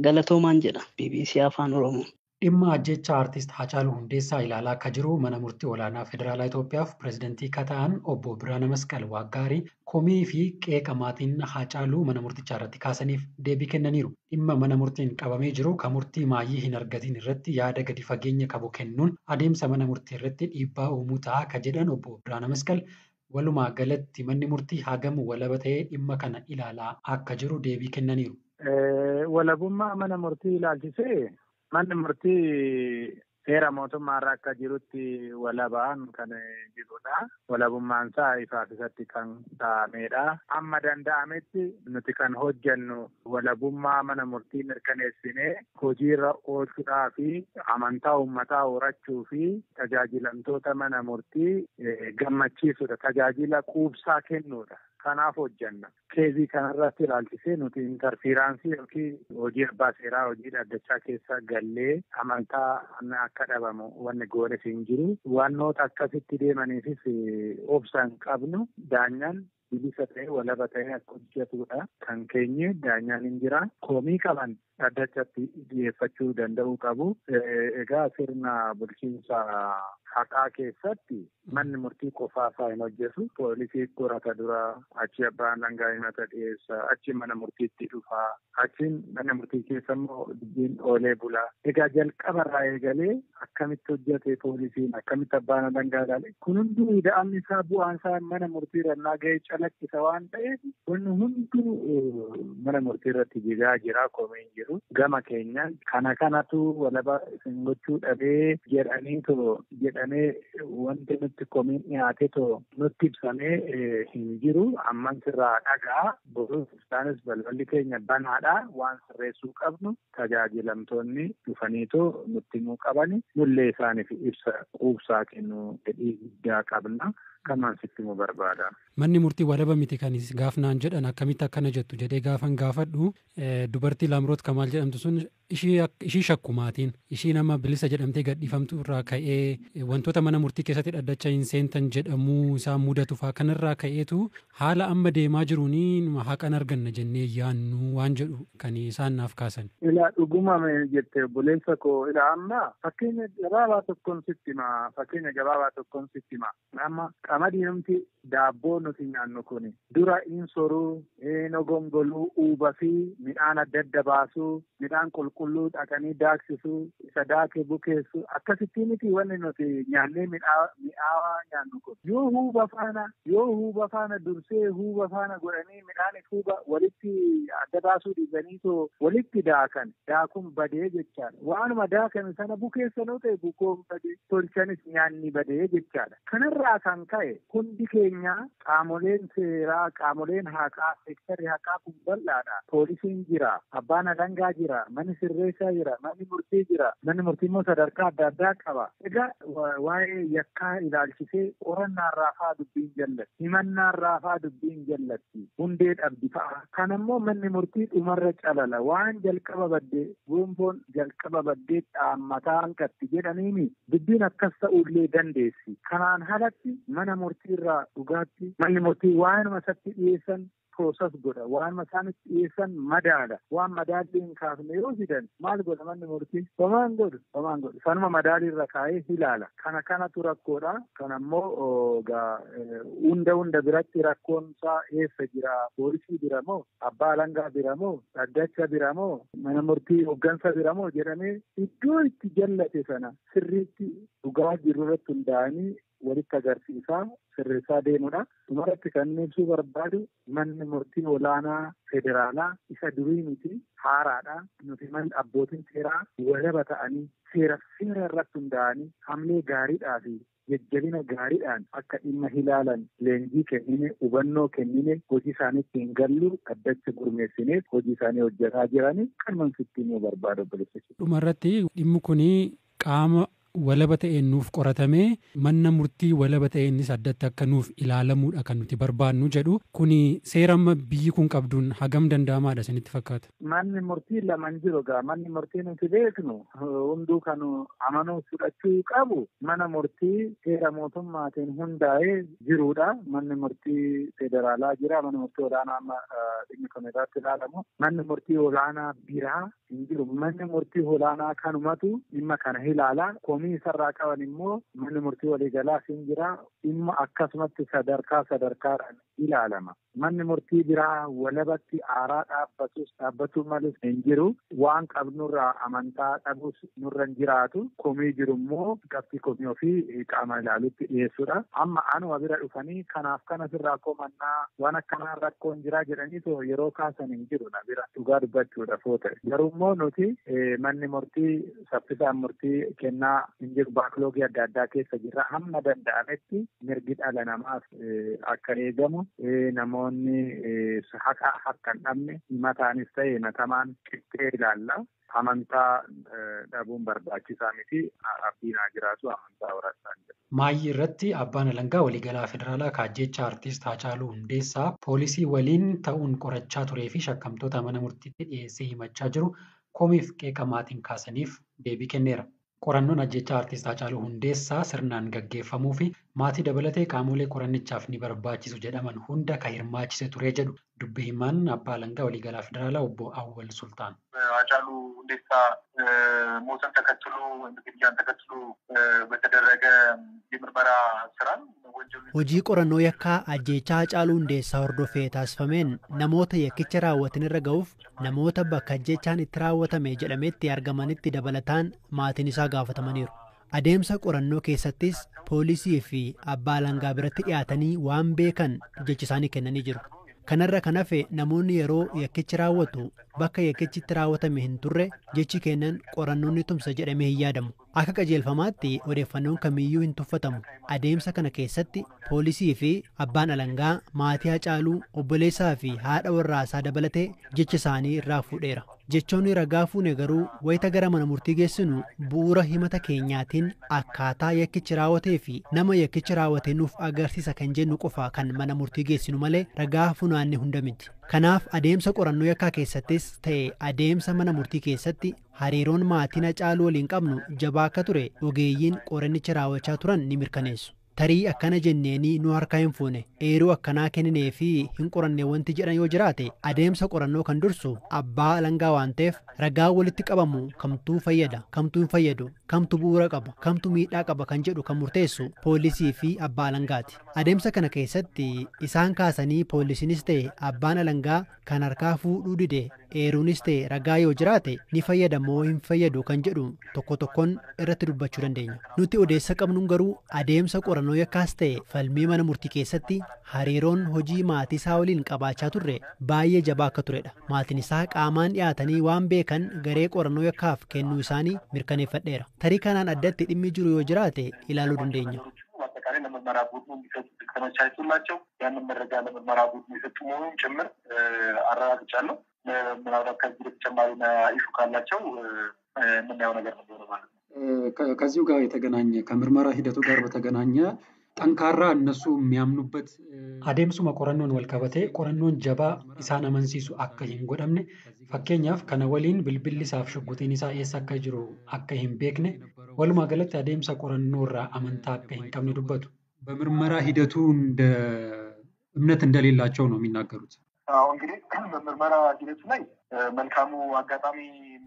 Galatoomaan jedha BBC Afaan Oromoo. Dhimma ajjeechaa Aartist Haacaaluu Hundeessaa ilaalaa akka jiru mana murtii olaanaa Federaalaa Itoophiyaaf pireezidantii kan ta'an obbo Birhaana Masqal Waaggaarii komii fi qeeqa maatiin Haacaaluu mana murtichaa irratti kaasaniif deebii kennaniiru. Dhimma mana murtiin qabamee jiru kan murtii maayyii hin argatin irratti yaada gadi fageenya qabu kennuun adeemsa mana murtii irratti dhiibbaa uumuu ta'a kan jedhan obbo Birhaana Masqal walumaa galatti manni murtii hagam walaba ta'ee dhimma kana ilaalaa akka jiru deebii kennaniiru. Walabummaa mana murtii ilaalchisee manni murtii seera mootummaarra akka jirutti walabaan kan jirudha. Walabummaan isaa ifaaf isatti kan taa'amedha. Amma danda'ametti nuti kan hojjennu walabummaa mana murtii mirkaneessinee hojiirra oolchuudhaa fi amantaa uummataa horachuu fi tajaajilamtoota mana murtii gammachiisudha. Tajaajila quubsaa kennuudha. Kanaaf hojjenna. Keezii kanarratti ilaalchisee nuti intarfiiraansii yookiin hojii abbaa seeraa hojii dhaddachaa keessa gallee amantaa akka dhabamu wanni goones hin jiru. Wannoota akkasitti deemaniifis obsa hin qabnu. Daanyaan bilisa ta'ee walaba ta'ee akka hojjetudha. Kan keenye daanyaan hin jira. Komii qaban dhaddachatti dhiyeeffachuu danda'uu qabu. Egaa sirna bulchiinsa haqaa keessatti manni murtii qofaasaa hin hojjetu. Poolisii qorata dura, achi abbaan alangaa himata dhiyeessa, achi mana murtiitti dhufa, achiin mana murtii keessa immoo dubbiin oolee bula. Egaa jalqabarraa eegalee akkamitti hojjete poolisiin, akkamitti abbaan alangaa ilaale, kun hunduu ida'amni isaa bu'aan isaa mana murtii irraa ga'ee calaqqisa waan ta'eef wanni hunduu mana murtii irratti jigaa jira, komeen jiru. Gama keenyaan kana kanatu walaba isin gochuu dhabee jedhaniitoo jedhamee wanti nutti komiin dhiyaate too nutti ibsamee hin jiru. Amman sirraa dhagaa borus isaanis balballi keenya banaadha. Waan sirreessuu qabnu tajaajilamtoonni dhufaniitoo nutti himuu qabani. Nullee isaaniif ibsa quubsaa kennuu fedhii guddaa qabna. Kamaan sitti himuu barbaada. Manni murtii walaba miti kan gaafnaan jedhan akkamitti akkana jettu jedhee gaafan gaafadhu dubartii Laamroot Kamaal jedhamtu sun ishii shakku maatiin ishii nama bilisa jedhamtee gadhiifamtu irraa ka'ee wantoota mana murtii keessatti dhaddacha hin seentan jedhamuu isaa mudatu fa'aa kanarraa ka'eetu haala amma deemaa jiruun haqan arganna jennee yaannu waan jedhu kan isaan naaf kaasan. Ilaa dhuguma jette obboleessa koo ilaa amma fakkeenya gabaabaa tokkoon sitti hima fakkeenya gabaabaa tokkoon sitti hima amma qamadiinumti daabboo nuti nyaannu kun dura in soruu, in ogongoluu, uuba fi midhaan adda adda baasuu, midhaan qulqulluu dhaqanii daaksisuu, isa daakee bukeessuu akkasitti miti wanni nuti nyaannee mi'aawaa nyaannu kun. Yoo huuba faana dursee huuba faana godhanii midhaan huuba walitti adda baasuu dhiisanii too walitti daakan daakuun badee jechaadha. Waanuma daakame sana bukeessanoo ta'e bukoon badee tolchanis nyaanni badee jechaadha. Kanarraa kan ka'e hundi keenya qaamoleen seeraa, qaamoleen haqaa, seektarri haqaa kun bal'aadha. Poolisiin jira, abbaan alangaa jira, manni sirreessaa jira, manni murtii jira. Manni murtii immoo sadarkaa adda addaa qaba. Egaa waa'ee yakkaa ilaalchisee qorannaarraa fa'aa dubbiin jallatti, himannaarraa fa'aa dubbiin jallatti, hundee dhabdi fa'a. Kan immoo manni murtii dhumarra calala. Waan jalqaba baddee gonfoon jalqaba baddee dhaammataa hanqatti jedhaniini dubbiin akkas ta'uullee dandeessi. Kanaan alatti mana murtiirraa dhugaatti manni murtii waanuma isatti dhiyeessan prooses godha. Waanuma isaanitti dhiyeessan madaala. Waan madaalli hin kaafne yoo fidan maal godha manni murtii? Homaan godhu. Homaan godhu. Sanuma madaaliirra kaa'ee ilaala. Kana kanatu rakkoodha. Kana immoo hunda biratti rakkoon isaa eessa jira? Poolisii bira moo? Abbaa alangaa bira moo? Dhaddacha bira moo? Mana murtii hooggansa bira moo? Jedhamee iddoo itti jallate sana sirriitti dhugaa jiru irratti hundaa'anii walitti agarsiisaa sirreessaa deemudha. Dhumarratti kan inni ibsuu barbaadu manni murtii olaanaa federaalaa isa durii miti haaraadha. Nuti manni abbootiin seeraa walaba ta'anii seera irratti hundaa'anii hamlee gaariidhaa fi Jajjabina gaariidhaan akka dhimma ilaalan leenjii kennine, hubannoo kennine, hojii isaaniitti hin gallu addacha gurmeessineef hojii isaanii hojjetaa jiranii kan sitti himuu barbaadu obboleessa. Dhuma irratti dhimmi kun qaama walaba ta'een nuuf qoratamee manna murtii walaba ta'eenis addatti akka nuuf ilaalamuudha kan nuti barbaannu jedhu. Kuni seera amma biyyi kun qabduun hagam danda'amaadha isinitti fakkaata? Manni murtii lama hin jiru egaa. Manni murtii nuti beeknu hunduu kan amanuu fudhachuu qabu mana murtii seera mootummaatiin hundaa'ee jirudha. Manni murtii federaalaa jira. Manni murtii olaanaa amma dhimmi kun irratti ilaalamu. Manni murtii olaanaa biraa hin jiru. Manni murtii olaanaa kanumatu dhimma kana ilaala. Komii isarraa qaban immoo manni murtii waliigalaas hin jira. Dhimma akkasumatti sadarkaa sadarkaadhaan ilaalama. Manni murtii biraa walabatti aaraa dhaabbatus dhaabbachuu malus hin jiru. Waan qabnurraa amantaa dhabus nurra hin jiraatu. Komii jiru immoo qabxii komii ofii qaama ilaalutti dhiyeessuudha. Amma anuma bira dhufanii kanaaf kana sirraa komannaa waan akkanaa rakkoon jiraa jedhanii yeroo kaasan hin jiru na bira dhugaa dubbachuudhaaf yoo ta'e. Garuu immoo nuti manni murtii saffisaan murtii kennaa hin jiru. Baakloogii adda addaa keessa jirra. Hamma danda'ametti mirgi dhala namaaf akka eegamu namoonni haqa harka hin dhabne himataanis ta'e himatamaan qixxee ilaalla. Amantaa dhabuun barbaachisaa miti. Abdiin haa jiraatu amantaa horachaa hin jiru. Maayyii irratti abbaan alangaa waliigalaa federaalaa kaajjecha artiist Haacaaluu Hundeessaa poolisii waliin ta'uun qorachaa turee fi shakkamtoota mana murtiitti dhiyeessee himachaa jiru komiif qeeqa maatiin kaasaniif deebii kenneera. Qorannoon ajjechaa artiist Haacaaluu Hundeessaa sirnaan gaggeeffamuu fi maatii dabalatee qaamolee qorannichaaf ni barbaachisu jedhaman hunda kan hirmaachise ture jedhu dubbi himaan abbaa alangaa waliigalaa federaalaa obbo Awwal Sultaan. ሃጫሉ ሁንዴሳ ሞትን ተከትሎ ወይም ግድያን ተከትሎ በተደረገ የምርመራ ስራ Hojii qorannoo yakkaa ajjeechaa Haacaaluu Hundeessaa hordofee taasifameen namoota yakkicha raawwatan irra ga'uuf namoota bakka ajjeechaan itti raawwatame jedhametti argamanitti dabalataan maatiin isaa gaafatamaniiru. Adeemsa qorannoo keessattis poolisii fi abbaa alangaa biratti dhiyaatanii waan beekan jecha isaanii kennanii jiru. Kanarra kan hafe namoonni yeroo yakkichi raawwatu bakka yakkichi itti raawwatame hin turre jechi kennan qorannoon ni tumsa jedhamee hin yaadamu. Akka qajeelfamaatti odeeffannoon kamiyyuu hin tuffatamu. Adeemsa kana keessatti poolisii fi abbaan alangaa maatii Haacaaluu obboleessaa fi haadha warraasaa dabalatee jecha isaanii irraa fuudheera. Jechoonni ragaa fuune garuu wayita gara mana murtii geessinu bu'uura himata keenyaatiin akkaataa yakkichi raawwatee fi nama yakkichi raawwate nuuf agarsiisa kan jennu qofa kan mana murtii geessinu malee ragaa funaanne hunda miti. Kanaaf adeemsa qorannoo yakkaa keessattis ta'e adeemsa mana murtii keessatti hariiroon maatiin Haacaaluu waliin qabnu jabaa akka ture ogeeyyiin qorannicha raawwachaa turan ni mirkaneessu. Tarii akkana jenneenii nu harkaa hin fuune eeruu akkanaa kenninee fi hin qoranne wanti jedhan yoo jiraate adeemsa qorannoo kan dursu abbaa alangaa waan ta'eef ragaa walitti qabamu kamtuu fayyada kamtuu hin fayyadu kamtu bu'uura qaba kamtu miidhaa qaba kan jedhu kan murteessu poolisii fi abbaa alangaati. Adeemsa kana keessatti isaan kaasanii poolisiinis ta'e abbaan alangaa kan harkaa fuudhuu dide eeruunis ta'e ragaa yoo jiraate ni fayyada moo hin fayyadu kan jedhu tokko tokkoon irratti dubbachuu dandeenya. Nuti odeessa qabnuun garuu adeemsa qorannoo yakkaas ta'e falmii mana murtii keessatti hariiroon hojii maatii isaa waliin qabaachaa turre baay'ee jabaa akka turedha. Maatiin isaa qaamaan dhiyaatanii waan beekan garee qorannoo yakkaaf kennuu isaanii mirkaneeffadheera. Tarii kanaan addatti dhimmi jiru yoo jiraate ilaaluu dandeenya. አጠቃላይ ለምርመራ ቡድኑ እንዲሰጡ ተመቻችቶላቸው ያንን መረጃ ለምርመራ ቡድኑ የሰጡ መሆኑን ጭምር አረጋግጫለሁ። ምናልባት ከዚህ በተጨማሪ ኢሹ ካላቸው የምናየው ነገር ነው ማለት ነው። ከዚሁ ጋር የተገናኘ ከምርመራ ሂደቱ ጋር በተገናኘ ጠንካራ እነሱ የሚያምኑበት adeemsuma qorannoon wal qabatee qorannoon jabaa isaan amansiisu akka hin godhamne fakkeenyaaf kana waliin bilbilli isaaf shuggutiin isaa eessa akka jiru akka hin beekne walumaa galatti adeemsa qorannoo irraa amantaa akka hin qabne dubbatu. በምርመራ ሂደቱ እንደ እምነት እንደሌላቸው ነው የሚናገሩት። አዎ እንግዲህ በምርመራ ሂደቱ ላይ መልካሙ አጋጣሚ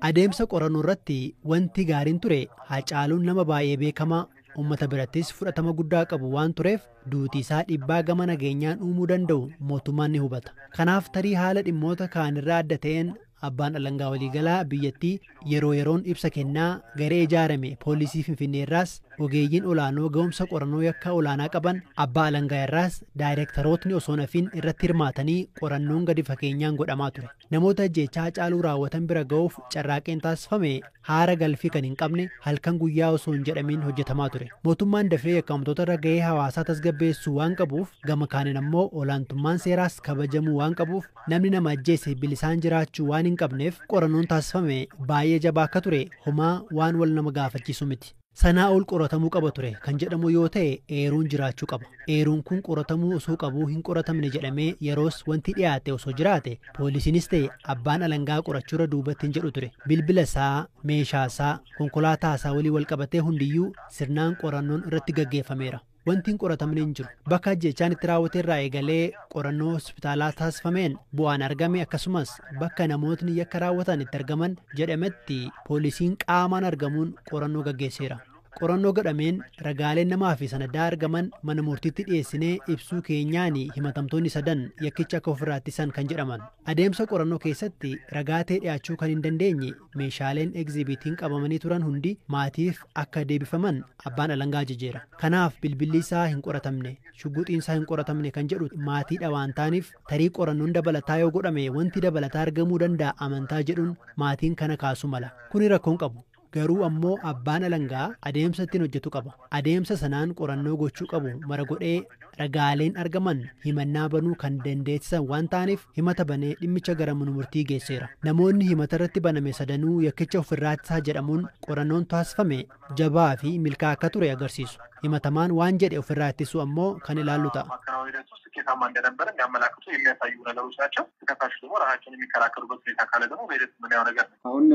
Adeemsa qorannoo irratti wanti gaariin ture Haacaaluun nama baay'ee beekamaa uummata birattis fudhatama guddaa qabu waan tureef duuti isaa dhiibbaa gama nageenyaan uumuu danda'u mootummaan ni hubata. Kanaaf tarii haala dhimmoota kaanirraa adda ta'een abbaan alangaa waliigalaa biyyattii yeroo yeroon ibsa kennaa garee ijaarame poolisii Finfinneerraas Ogeeyyiin olaanoo ga'umsa qorannoo yakka olaanaa qaban abbaa alangaa irraas daayirektarootni osoo nafiin irratti hirmaatanii qorannoon gadi fageenyaan godhamaa ture. Namoota ajjeechaa Haacaaluu raawwatan bira ga'uuf carraaqeen taasifame haara galfii kan hin qabne halkan guyyaa osoo hin jedhamiin hojjetamaa ture. Mootummaan dafee yakkamtoota irra ga'ee hawaasaa tasgabbeessuu waan qabuuf, gama kaaniin ammoo olaantummaan seeraas kabajamuu waan qabuuf, namni nama ajjeese bilisaan jiraachuu waan hin qabneef qorannoon taasifame baay'ee jabaa akka ture homaa waan wal nama gaafachiisu miti. Sanaa ol qoratamuu qaba ture kan jedhamu yoo ta'e eeruun jiraachuu qaba. Eeruun kun qoratamuu osoo qabuu hin qoratamne jedhamee yeroos wanti dhiyaate osoo jiraate poolisiinis ta'e abbaan alangaa qorachuurra duubatti hin jedhu ture. Bilbila isaa, meeshaa isaa, konkolaataa isaa walii wal qabatee hundiyyuu sirnaan qorannoon irratti gaggeeffameera. Wanti hin qoratamne hin jiru. Bakka ajjeechaan itti raawwate irraa eegalee qorannoo hospitaalaa taasifameen bu'aan argame, akkasumas bakka namootni yakka raawwatan itti argaman jedhametti poolisiin qaamaan argamuun qorannoo gaggeesseera. Qorannoo godhameen ragaaleen namaa fi sanadaa argaman mana murtiitti dhiyeessinee ibsuu keenyaan himatamtoonni sadan yakkicha akka ofirraa ittisan kan jedhaman. Adeemsa qorannoo keessatti ragaa ta'ee dhiyaachuu kan hin dandeenye meeshaaleen egzibiitiin qabamanii turan hundi maatiif akka deebifaman abbaan alangaa ajajeera. Kanaaf bilbilli isaa hin qoratamne, shugguxiin isaa hin qoratamne kan jedhu maatiidha waan ta'aniif, tarii qorannoon dabalataa yoo godhame wanti dabalataa argamuu danda'a amantaa jedhuun maatiin kana kaasuu mala. Kuni rakkoon qabu. Garuu ammoo abbaan alangaa adeemsa ittiin hojjetu qaba. Adeemsa sanaan qorannoo gochuu qabu mara godhee ragaaleen argaman himannaa banuu kan dandeessisan waan ta'aniif himata banee dhimmicha gara mana murtii geesseera. Namoonni himata irratti baname sadanuu yakkicha ofirraa ittisaa jedhamuun qorannoon taasifame jabaa fi milkaa akka ture agarsiisu. Himatamaan waan jedhe ofirraa ittisuu ammoo kan ilaallu ta'a. ማከናወን ሂደቱ ስኬታማ እንደነበረ የሚያመላክቱ የሚያሳዩ ነገሮች ናቸው። ተከሳሾች ደግሞ ራሳቸውን የሚከላከሉበት ሁኔታ ካለ ደግሞ በሂደት የምናየው ነገር ነው። አሁን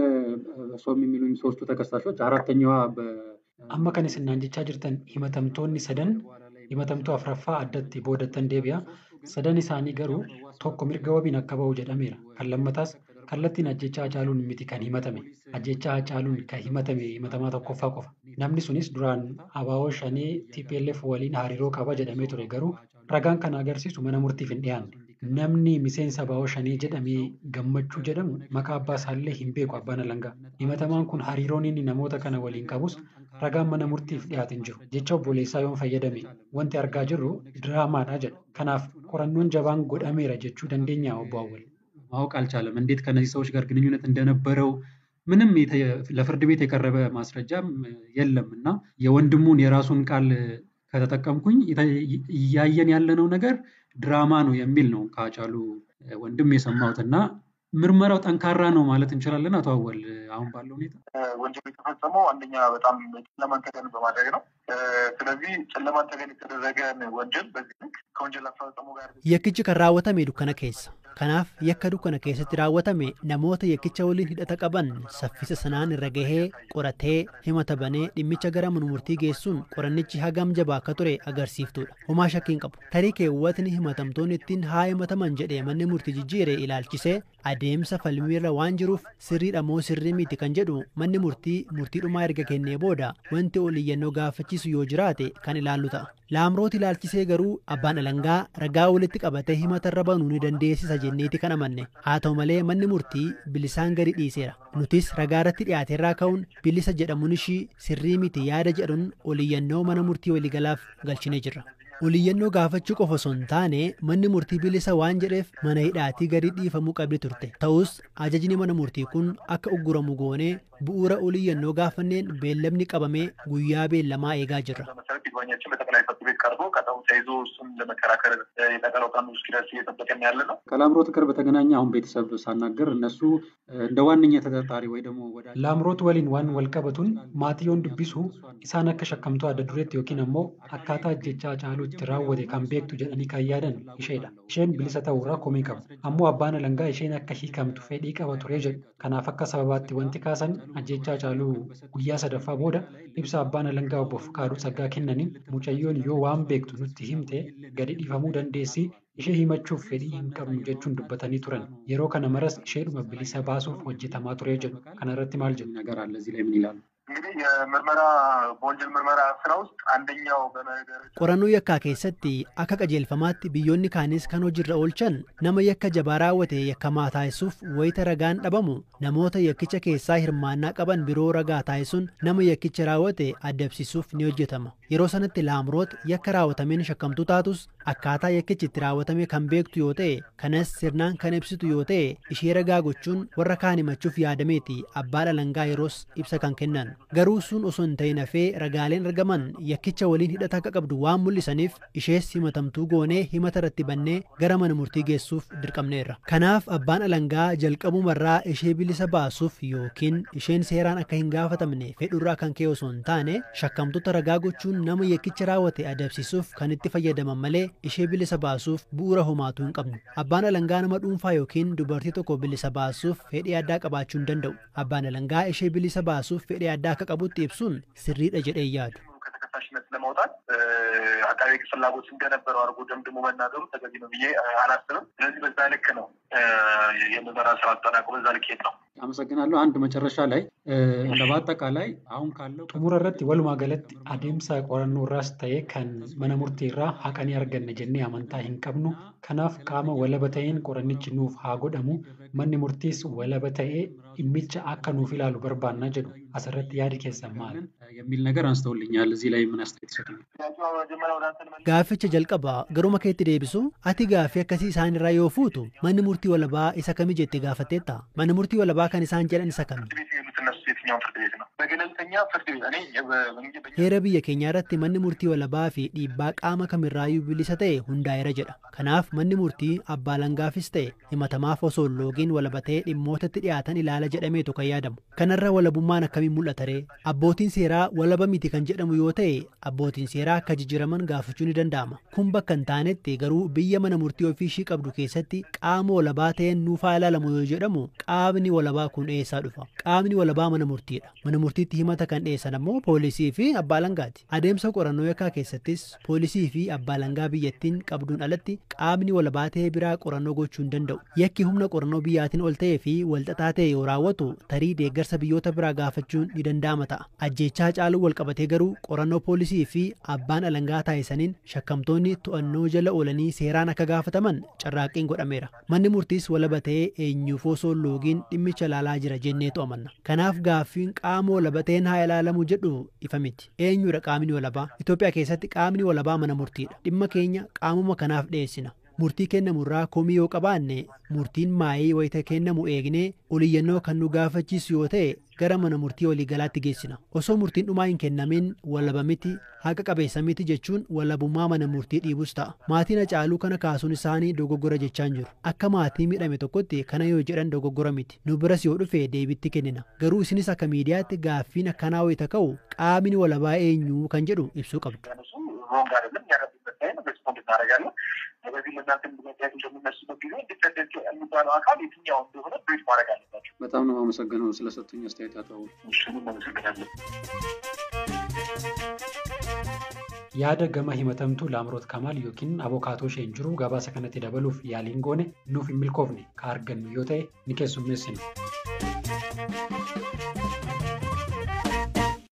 እርስዎም የሚሉኝ ሶስቱ ተከሳሾች አራተኛዋ Amma kan isin naan jechaa jirtan himatamtoonni sadan, himatamtuu afraffaa addatti boodattan deebi'a. Sadan isaanii garuu tokko mirga wabiin akka bahu jedhameera. Kan lammataas kallattiin ajjechaa Hacaaluun miti kan himatame. Ajjechaa Hacaaluun kan himatame himatamaa tokkoffaa qofa. Namni sunis duraan ABO shanee TPLF waliin hariiroo qaba jedhamee ture, garuu ragaan kana agarsiisu mana murtiif hin dhiyaanne. Namni miseensa ABO shanee jedhamee Gammachuu jedhamu maqaa abbaa isaallee hin beeku abbaan alangaa. Himatamaan kun hariiroon inni namoota kana waliin qabus ragaan mana murtiif dhiyaate hin jiru. Jecha obboleessaa yoon fayyadame, wanti argaa jirru diraamaadha jedha. Kanaaf qorannoon jabaan godhameera jechuu dandeenya, obbo Awwal? ማወቅ አልቻለም። እንዴት ከነዚህ ሰዎች ጋር ግንኙነት እንደነበረው ምንም ለፍርድ ቤት የቀረበ ማስረጃም የለም እና የወንድሙን የራሱን ቃል ከተጠቀምኩኝ እያየን ያለነው ነገር ድራማ ነው የሚል ነው ከሃጫሉ ወንድም የሰማሁት። እና ምርመራው ጠንካራ ነው ማለት እንችላለን፣ አቶ አወል፣ አሁን ባለው ሁኔታ? ወንጀሉ የተፈጸመው አንደኛ በጣም ጨለማን ተገን በማድረግ ነው። ስለዚህ ጨለማን ተገን የተደረገን ወንጀል በዚህ ልክ ከወንጀል አፈጻጸሙ ጋር Yakkichi kan raawwatame dukkana keessa. Kanaaf yakka dukkana keessatti raawwatame namoota yakkicha waliin hidhata qaban saffisa sanaan irra gahee qoratee himata banee dhimmicha gara mana murtii geessuun qorannichi hagam jabaa akka ture agarsiiftuudha. Homaa shakkii hin qabu. Tarii keewwatni himatamtoonni ittiin haa himataman jedhee manni murtii jijjiire ilaalchisee adeemsa falmiirra waan jiruuf sirriidha moo sirrii miti kan jedhu manni murtii murtii dhumaa erga kennee booda wanti ol iyyannoo gaafachiisu yoo jiraate kan ilaallu ta'a. Laamroot ilaalchisee garuu abbaan alangaa ragaa walitti qabatee himatarra banuu ni dandeessisa jenneeti kan amanne. Haa ta'u malee manni murtii bilisaan gadi dhiiseera. Nutis ragaa irratti dhiyaateerraa ka'uun bilisa jedhamuun ishii sirrii miti yaada jedhuun oliyyannoo mana murtii waliigalaaf galchinee jirra. Oliyyannoo gaafachuu qofa osoo hin taane manni murtii bilisa waan jedheef mana hidhaatii gadi dhiifamuu qabdi turte. Ta'us ajajni mana murtii kun akka ugguramu goonee bu'uura oliyyannoo gaafanneen beellamni qabamee guyyaa beellamaa eegaa jirra. መሰረት ይግባኛችን በጠቅላይ ፍርድ ቤት ቀርቦ ቀጠሮ ተይዞ እሱን ለመከራከር የቀጠሮ ቀኑ እስኪደርስ እየጠበቅን ያለ ነው። ከላምሮት ጋር በተገናኘ አሁን ቤተሰብ ሳናገር እነሱ እንደ ዋነኛ ተጠርጣሪ ወይ ደግሞ ወደ Laamroot waliin waan wal qabatuun maatii yoon dubbisu isaan akka shakkamtuu adda dureetti yookiin ammoo akkaataa ajjechaa Hacaaluu itti raawwate kan beektu jedhanii kan yaadan isheedha. Isheen bilisa ta'uurraa komii qabu. Ammoo abbaan alangaa isheen akka hiikamtu fedhii qaba ture jedhu. Kanaaf akka sababaatti wanti kaasan ajjechaa Hacaaluu guyyaa sadaffaa booda ibsa abbaan alangaa obbo Fakaaduu Tsaggaa kennaniin mucayyoon yoo waan beektu nutti himte gadi dhiifamuu dandeessi, ishee himachuuf fedhii hin qabnu jechuun dubbatanii turan. Yeroo kana maras isheedhuma bilisa baasuuf hojjetamaa ture jedhu. Kana irratti maal jedhu? ነገር አለ እዚህ ላይ ምን ይላሉ? እንግዲህ የምርመራ በወንጀል ምርመራ ስራ ውስጥ አንደኛው Qorannoo yakkaa keessatti akka qajeelfamaatti biyyoonni kaanis kan hojiirra oolchan nama yakka jabaa raawwate yakkamaa taasisuuf wayita ragaan dhabamu namoota yakkicha keessaa hirmaannaa qaban biroo ragaa taasisuun nama yakkicha raawwate adabsiisuuf ni hojjetama. Yeroo sanatti Laamroot yakka raawwatameen shakkamtuu taatus akkaataa yakkichi itti raawwatame kan beektu yoo ta'e kanas sirnaan kan ibsitu yoo ta'e ishee ragaa gochuun warra kaan himachuuf yaadameeti abbaan alangaa yeroos ibsa kan kennan. Garuu sun osoo hin ta'in hafee ragaaleen argaman yakkicha waliin hidhata akka qabdu waan mul'isaniif ishees himatamtuu goonee himata irratti bannee gara mana murtii geessuuf dirqamneerra. Kanaaf abbaan alangaa jalqabumarraa ishee bilisa baasuuf yookiin isheen seeraan akka hin gaafatamne fedhurraa kan ka'e osoo hin taane shakkamtoota ragaa gochuun nama yakkicha raawwate adabsiisuuf kan itti fayyadaman malee ishee bilisa baasuuf bu'uura homaatuu hin qabnu. Abbaan alangaa nama dhuunfaa yookiin dubartii tokko bilisa baasuuf fedhii addaa qabaachuu hin danda'u. Abbaan alangaa ishee bilisa baasuuf fedhii addaa akka qabutti ibsuun sirriidha jedhee yaadu. ከተከሳሽነት ለማውጣት አቃቤ ሕግ ፍላጎት እንደነበረው አድርጎ ደምድሞ መናገሩ ተገቢ ነው ብዬ አላስብም። ስለዚህ በዛ ልክ ነው የምርመራ ስራ አጠናቆ በዛ ልክ ሄድ ነው። አመሰግናለሁ። አንድ መጨረሻ ላይ እንደ በአጠቃላይ አሁን ካለው Xumura irratti walumaa galatti adeemsa qorannoo irraas ta'e kan mana murtii irraa haqa ni arganna jennee amantaa hin qabnu. Kanaaf qaama walaba ta'een qorannichi nuuf haa godhamu. Manni murtiis walaba ta'ee dhimmicha akka nuuf ilaalu barbaanna jedhu. Asirratti yaadi keessan maali? የሚል ነገር አንስተውልኛል። እዚህ ላይ ምን አስተያየት ይሰጡኛል? Gaafficha jalqabaa garuma keetti deebisu ati gaaffii akkasii isaan irraa yoo fuutu manni murtii walabaa isa kami jettee gaafatteetta? Manni murtii walabaa kan isaan jedhan isa kami? ፍርድ ቤት የሄዱት እነሱ የትኛውን ፍርድ ቤት ነው? በገለልተኛ ፍርድ ቤት እኔ Heera biyya keenyaa irratti manni murtii walabaa fi dhiibbaa qaama kamirraayyuu bilisa ta'e hundaa'eera jedha. Kanaaf manni murtii abbaa alangaafis ta'e himatamaaf osoo hin loogiin walabatee dhimmootatti dhiyaatan ilaala jedhameetu kan yaadamu. Kanarra walabummaan akkamiin mul'ata ree? Abbootiin seeraa walaba miti kan jedhamu yoo ta'e abbootiin seeraa akka jijjiiraman gaafachuu ni danda'ama. Kun bakka hin taanetti garuu biyya mana murtii ofii ishii qabdu keessatti qaama walabaa ta'een nuufaa ilaalamu yoo jedhamu qaamni walabaa kun eessaa dhufa? Qaamni walabaa mana murtiidha. Mana murtiitti himata kan dhiyeessan ammoo poolisii fi abbaa alangaati. Adeemsa qorannoo yakkaa keessattis poolisii fi abbaa alangaa biyyattiin qabduun alatti qaamni walabaa ta'e biraa qorannoo gochuu hin danda'u. Yakki humna qorannoo biyyaatiin ol ta'ee fi walxaxaa ta'e yoo raawwatu tarii deeggarsa biyyoota biraa gaafachuun ni danda'ama ta'a. Ajjeechaa caaluu walqabatee garuu qorannoo poolisii fi abbaan alangaa taasisaniin shakkamtoonni to'annoo jala oolanii seeraan akka gaafataman carraaqqiin godhameera. Manni murtiis walaba ta'ee eenyuuf osoo hin loogiin dhimmicha ilaalaa jira jenneetu amanna. Kanaaf gaaffiin qaama walaba ta'een haa ilaalamu jedhu ifa miti. Eenyudha qaamni walabaa? Itoophiyaa keessatti qaamni walabaa mana murtiidha. Dhimma keenya qaamuma kanaaf dhiyeessina. Murtii kennamurraa komii yoo qabaanne murtiin maayii wayita kennamu eegnee oliyyannoo kan nu gaafachiisu yoo ta'e gara mana murtii waliigalaatti geessina. Osoo murtiin dhumaa hin kennamin walaba miti haqa qabeessa miti jechuun walabummaa mana murtii dhiibus ta'a. Maatiin Hacaaluu kana kaasuun isaanii dogoggora jechaa hin jiru. Akka maatii miidhame tokkotti kana yoo jedhan dogoggora miti. Nu biras yoo dhufe deebiitti kennina. Garuu isinis akka miidiyaatti gaaffiin akkanaa wayita ka'u qaamni walabaa eenyu kan jedhu ibsuu qabdu. ሮንግ አይደለም ያረዱበት ላይ ነው ሬስፖንድ እናደርጋለን። በዚህ ለእናንተ ጥያቄ በሚነሱበት ጊዜ ኢንዲፔንደንት የሚባለው አካል የትኛው እንደሆነ ብሪፍ ማድረግ አለባቸው። በጣም ነው የማመሰግነው ስለሰጡኝ አስተያየት አቶ አወል። እሺ፣ እኔም አመሰግናለሁ። Yaada gama himatamtuu Laamroot Kamaal yookiin abokaatoo isheen jiru gabaasa kanatti dabaluuf yaaliin goone nuuf hin milkoofne ka argannu yoo ta'e ni keessummeessina.